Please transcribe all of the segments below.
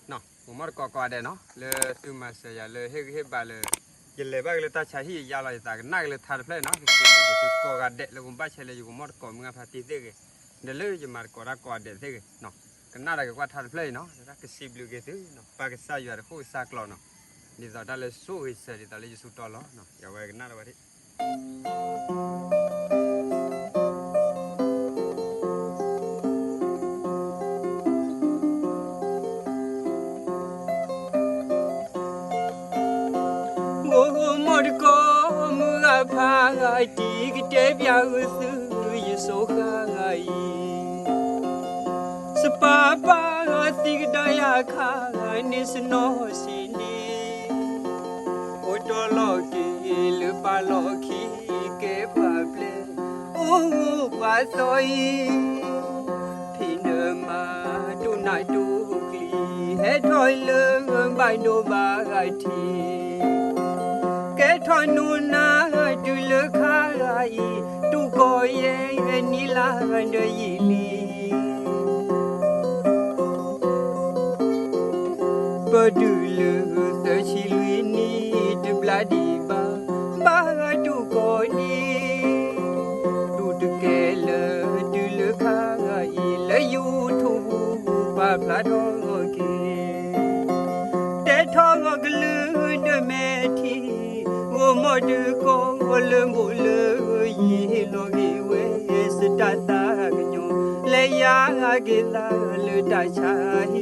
ဂိၤမီၣ်တကိးကိးဂၤဒဲးနီၤ လၢသုမၤစၢၤယၤလၢဟ့ၣ်ဂံၢ်ဟ့ၣ်ဘါလၢ ယလဲၤဘၣ်က့ၤလၢတၢ်ဆါဟံၣ်အယါလီၤ ယသးကနၣ်က့ၤလၢထါတဖျၢၣ်နီၤ ကစံးဘျုးက့ၤသုကိးဂၤဒဲးလၢ ဂိၤမီၣ်တကိးမုၢ်ဂၢ်ဖါတံၢ်သ့ၣ်ဂ့ၤ, ဒီးလၢယမၤတကိးတၢ်ကိးဂၤဒဲးသ့ၣ်ဂ့ၤ, ကနၣ်ဒီးက့ၤကွၢ်ထါတဖျၢၣ်အံၤနီၤ ကစံးဘျုးက့ၤသုနီၤ ပၢ်ကစၢ်ယွၤတဃိကစၢ်ကျီနီၤ ဒ်သိးတၢ်လၢဆိၣ်ဂ့ၤစၢၤ ဒ်သိးလၢယဆိတီလီၤနီၤ ယဝဲကနၣ်ဒီးဝဲဒၣ် ဂိၤမီၣ်တကိးမုၢ်ဂၢ်ဖါတံၢ် ကတဲပျးဂုာ်သု ယစိၤဃၣ်အံၤ စပၢ်ပၢ်သံကဒါယၤခါ န့ၣ်စနီၤဆံးန့ၣ် အိၣ်တီလီၤက့ၤလၢပၢ်လီၢ်ခံ ကဲပှၤပျဲၢ် အိၣ်ပှၤသီအံၤ ဖံးနၢမၤ တူၢ်နးတူၢ်ကျံၤ ဟဲထီၣ်လၢဘၣ်ဒိဘၣ်ထံး ကဲထီၣ်နူနၤတုၤလၢခါအံၤ တူၢ်ကီၢ်ယဲၢ်နံၣ်လါဒီးယံာ်လံ ပတုၤလၢသၢဆံလွံၢ်နံၣ် တဘျါဒံးဘၣ် ဘၣ်တူၢ်ကီၢ်န့ၣ် တူၢ်တကဲလၢ တုၤလၢခါအံၤ လၢ YouTube ပာ်ဖျါထီၣ်က့ၤ တဲထီၣ်ဂီၤကလုာ်ဒီးမဲာ်ထံ ဂိၤမီၣ်တကိးလၢဘိးလၢယံၤ ဟ့ၣ်လီၤက့ၤဝဲ စတၢ်သးကညီၤ လဲၤယါက့ၤသးလၢတၢ်ဆါဟံၣ်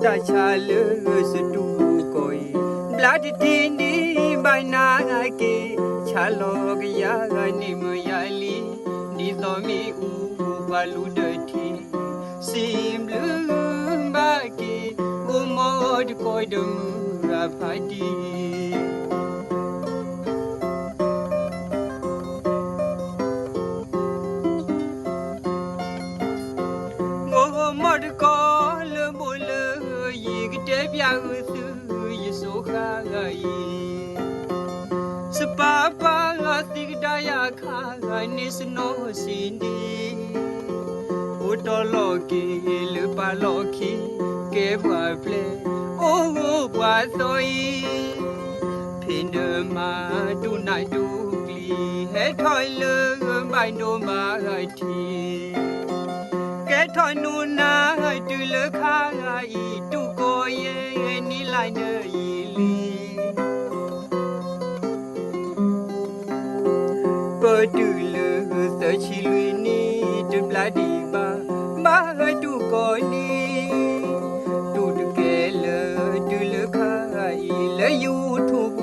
တၢ်ဆါလၢစတူၢ်ကီၢ်အံၤ ဘျါတထံၣ်န့ၣ်ဘၣ်နၤက့ၤ ဆါလီၤကယၤန့ၣ်မုာ်ယၤလံ ဒ်သိးမ့ၣ်အူပှၤလူၤဒၢးထံ စံးဘျုးဘၣ်က့ၤ ဂိၤမီၣ်တကိးဒီးမုၢ်ဂၢ်ဖါတံၢ် ဂိၤမီၣ်တကိးလၢဘိးလၢယံၤ ကတဲပျးဂုာ်သု ယစိၤဃၣ်အံၤ စပၢ်ပၢ်သံကဒါယၤခါ န့ၣ်စနီၤဆံးန့ၣ် အိၣ်တီလီၤက့ၤလၢပၢ်လီၢ်ခံ ကဲပှၤပျဲၢ် အိၣ်ပှၤသီအံၤ ဖံးနၢမၤ တူၢ်နးတူၢ်ကျံၤ ဟဲထီၣ်လၢဘၣ်ဒိဘၣ်ထံး ကဲထီၣ်နူနၤတုၤလၢခါအံၤ တူၢ်ကီၢ်ယဲၢ်နံၣ်လါဒီးယံာ်လံ ပတုၤလၢသၢဆံလွံၢ်နံၣ် တဘျါဒံးဘၣ် ဘၣ်တူၢ်ကီၢ်န့ၣ် တူၢ်တကဲလၢ တုၤလၢခါအံၤ လၢ YouTube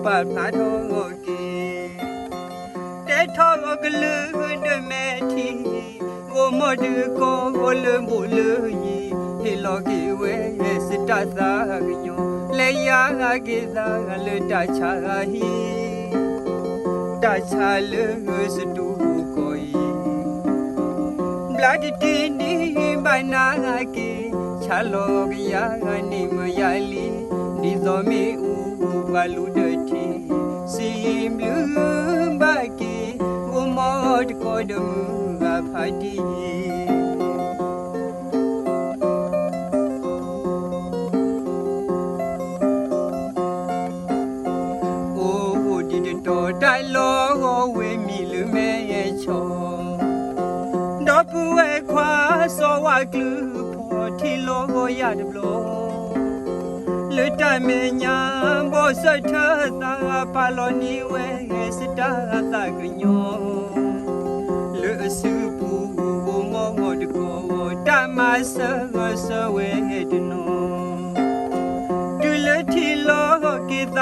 ပာ်ဖျါထီၣ်က့ၤ တဲထီၣ်ဂီၤကလုာ်ဒီးမဲာ်ထံ ဂိၤမီၣ်တကိးလၢဘိးလၢယံၤ ဟ့ၣ်လီၤက့ၤဝဲ စတၢ်သးကညီၤ လဲၤယါက့ၤသးလၢတၢ်ဆါဟံၣ် တၢ်ဆါလၢစတူၢ်ကီၢ်အံၤ ဘျါတထံၣ်န့ၣ်ဘၣ်နၤက့ၤ ဆါလီၤကယၤန့ၣ်မုာ်ယၤလံ ဒ်သိးမ့ၣ်အူပှၤလူၤဒၢးထံ စံးဘျုးဘၣ်က့ၤ ဂိၤမီၣ်တကိးဒီးမုၢ်ဂၢ်ဖါတံၢ် အိၣ်ဒံးတတီၤတၢ်လီၢ်ဂီၤဝ့ၢ်မံၤလၢမဲာ်ဆီ ဒီပုၢ်ဝဲၢ်ခွါစီၤဝါကျုးဖီၣ်ထံလီၤယၤတဘျီ လၢတၢ်မဲာ်ညါဘီၣ်စၢၣ်ထၢၣ်သးပာ်လီၤန့ၢ်ဝဲစတၢ်သးကညီၤ လၢအစုပူၤဂိၤမီၣ်တကိး တၢ်မၤစၢၤဂီၤစၢၤဝဲတနီၤ တုၤလၢထံလီၤဂီၤ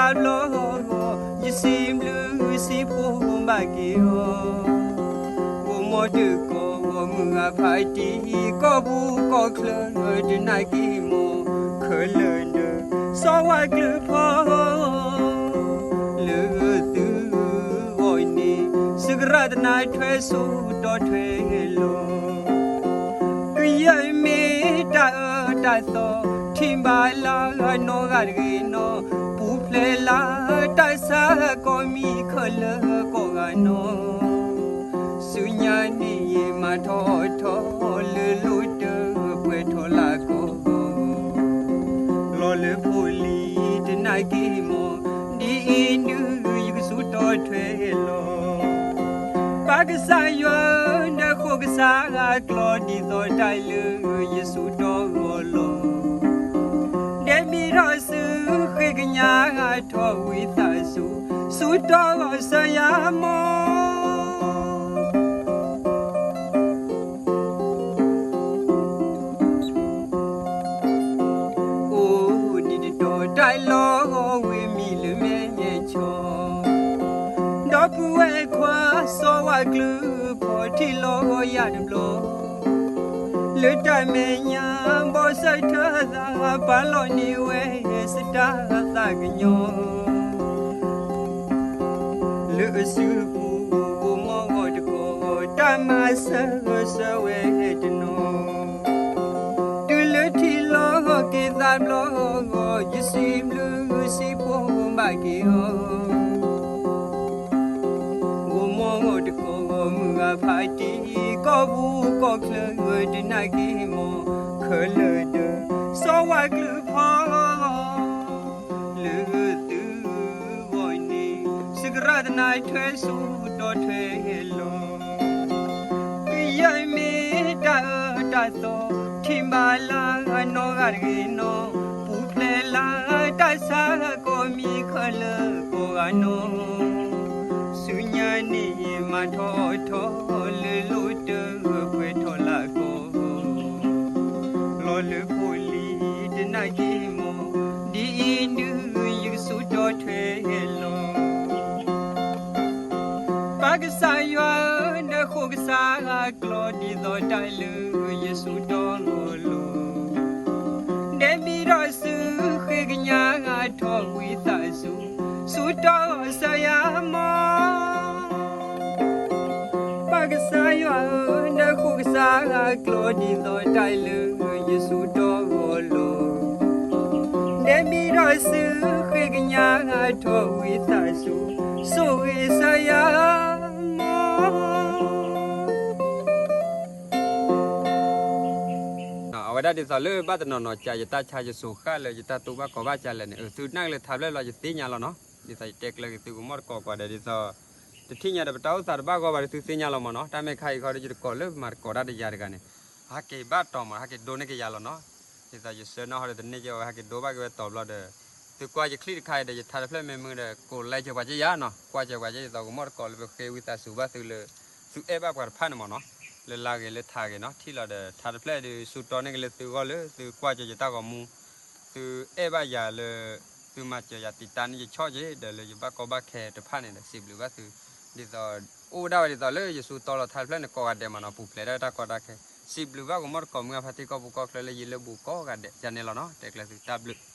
ယစံးဘျုးစံးဖှိၣ်ဘၣ်က့ၤအီၤ ဂိၤမီၣ်တကိးမုၢ်ဂၢ်ဖါတံၢ် ကီၢ်ပူၤကီၢ်ချၢတနၢ်က့ၤမီၢ် ခဲလၢာ်ဒီး စီၤဝါကျုးဖီၣ် လၢသုဂီၢ်န့ၣ် စကရၣ်တနါထွဲစိၤဒီးထွဲလီၤ ကယဲၢ်မ့ၢ်တၢ်အၢတၢ်သီ ထံၣ်ဘၣ်လၢနီၢ်ဂၤတဂ့ၤနီၤ ပူၤဖျဲးလၢတၢ်ဆါကီၢ်မံၤခဲလၢာ်ကိးဂၤနီၤ ဆူညါန့ၣ်မၤထီၣ်ထီလၢလိၣ်တၢ်ပှဲၤထီၣ်လၢကီၢ် ကျီဒ်သိးတၢ်လၢယဆူးတီၢ်ဂီၤလီၤ. ဒဲမ့ၢ်ထီၣ်ဆူဃ့ကညးထီၣ်ဝံသးစူၤ, ဆူးတီၢ်ဂီၤစၢၤယၤမီၢ် အိၣ်ဒံးတတီၤတၢ်လီၢ်ဂီၤဝံၤမံၤလၢမဲာ်ဆီ, ဒီပုၢ်ဝဲၢ်ခွါစီၤဝါကျုးဖီၣ်ထံလီၢ်ဂီၤယၤတဘျီ, လၢတၢ်မဲာ်ညါဘီၣ်စၢၤထၢၣ်သးပာ်လီၤန့ၢ်ဝဲစတၢ်သးကညီၤ လၢအစုပူၤ ဂိၤမီၢ်ဂီၤတကီၢ် တၢ်မၤစၢၤဂၢၢ်စၢၤဝဲတနီၤ, တုၤလၢထံလီၢ်က့ၤသးဘျီဂီၤ ယစံးဘျုးစံးဖှိၣ်ဘၣ်က့ၤအီၤ, ဂိၤမီၢ်ဂီၤတကီၢ် မုၢ်ဂၤဖးတံၢ် ကီၢ်ပူၤကီၢ်ချၢတနာ်က့ၤမီၢ် ခဲလၢာ်ဒီး စီၤဝါကျုးဖီ လၢသုဂီၢ်န့ၣ် စကရၣ်တနါထွဲဆူတီၢ်ထွဲလီၤ, ကယဲၢ်မ့ၢ်တၢ်အၢတၢ်သီ ထံၣ်ဘၣ်လၢနီၢ်ဂၤတဂ့ၤနီၤ, ပူၤဖျဲးလၢတၢ်ဆါကိးမံၤခဲလၢာ်ကိးဂၤနီၤ, ဆူညါန့ၣ်မၤထီၣ်ထီၣ် လၢလိၣ်တၢ်ပှဲၤထီၣ်လၢကီၢ် လီၤလၢဖိလံၤတနာ်က့ၤမီၢ်, ဒ်အံၤဒုးယကဆူးတီၢ်ထွဲလီၤ, ပၢ်ကစၢ်ယွၤဧၢ နဃိကစၢ်ကျီဒ်သိးတၢ်လၢယဆူးတီၢ်လီၤလီၤ, ဒဲမ့ၢ်ထီၣ်ဆူဃ့ကညးထီၣ်ဝံသးစူၤ ဆူးတီၢ်ဂီၤစၢၤယၤမီၢ် ပၢ်ကစၢ်ယွၤဧၢ, နဃိကစၢ်ကျီဒ်သိးတၢ်လၢယဆူးတီၢ်ဂီၤလီၤ, ဒဲမ့ၢ်ထီၣ်ဆူဃ့ကညးထီၣ်ဝံသးစူၤ ဆိၣ်ဂ့ၤစၢၤယၤမီၢ် အဝဲဒၣ်ဒ်သိးလၢဘၣ်တနီၤနီၤ ကယတၢ်ဆါယစိၤဃၣ်လၢယတၢ်တိၢ်ဘၣ်ကီဘၣ်ကလဲၣ်န့ၣ် အသုနာ်က့ၤလၢထါဖျၢၣ်လီၤ ယသ့ၣ်ညါလီၤနီၤ. ဒ်သိးယတဲကျၢၤက့ၤသုကမီၣ်တကိးကွၢ်ဒီး ဒ်သိး တထံၣ်ညါဒီးပတၢ်အိၣ်သးတဘၣ်ဂီၢ်ဘၣ်ဒီး သုသ့ၣ်ညါလီၤမးနီၤ. တၢ်မ့ၢ်ခါအံၤခီဒီး ယတကိးလၢမၤတကိးတၢ်ဒီးယၤတဂၤန့ၣ် ဟးက့ၤဘၣ်တီၤမး ဟးက့ၤဒိန့ၢ်က့ၤယၤလီၤနီၤ. ဒ်သိးယဆၢနီၣ်ဟီဒီးတန့ၢ်က့ၤအီၤ ဟဲက့ၤဒိဘၣ်က့ၤဝဲတီၤဘျီဒီး သုကွၢ်ယချံၣ်တခါအံၤဒီး ယထါတဖျၢၣ်မ့ၢ်မုာ်ဒီး ကိးလဲက့ၤပှၤက့ယၤနီၤ. ကွၢ်က့ၤပှၤက့ ဒ်သိးကမီၣ်တကိးလၢပဃ့ဝံသးစူၤဘၣ်သုလၢ သုအဲၣ်ဘၣ်ပှၤတဖၣ်န့ၣ်မးနီၤ. လၢလၢဂ့ၤလၢထါဂ့ၤနီၤ ထံၣ်လီၤဒီး ထါတဖျၢၣ်ဒုးဆူးတီၢ်န့ၢ်က့ၤလၢသုဂီၢ်လၢသုကွၢ်က့ၤယတၢ်ဂီၤမူ သုအဲၣ်ဘၣ်ယၤလၢ သုမၤစၢၤယၤတံာ်တာ်န့ၢ်ယဆီၣ်က့ၤ ဒီးလၢယဘၣ်ကီဘၣ်ခဲတဖၣ်န့ၣ်ဒီး စံးဘျုးဘၣ်သု ဒ်သိး အိၣ်ဝဲဒၣ်ဝဲဒ်သိးလၢယဆူးတီၢ်လီၤထါတဖျၢၣ်န့ၣ် ကိးဂၤဒဲးမးနီၤ ပူၤဖျဲးဒၣ်တၢ်ကီတၢ်ခဲ စံးဘျုးဘၣ်ကမီၣ်တကိးမုၢ်အဖါတံၢ်ကီၢ်ပူၤကီၢ်ချၢလၢယံၤလၢဘူးကိးဂၤဒဲး ယၤန့ၣ်လီၤနီၤ. တဲကျၢၤသုတၢ်ဘျုး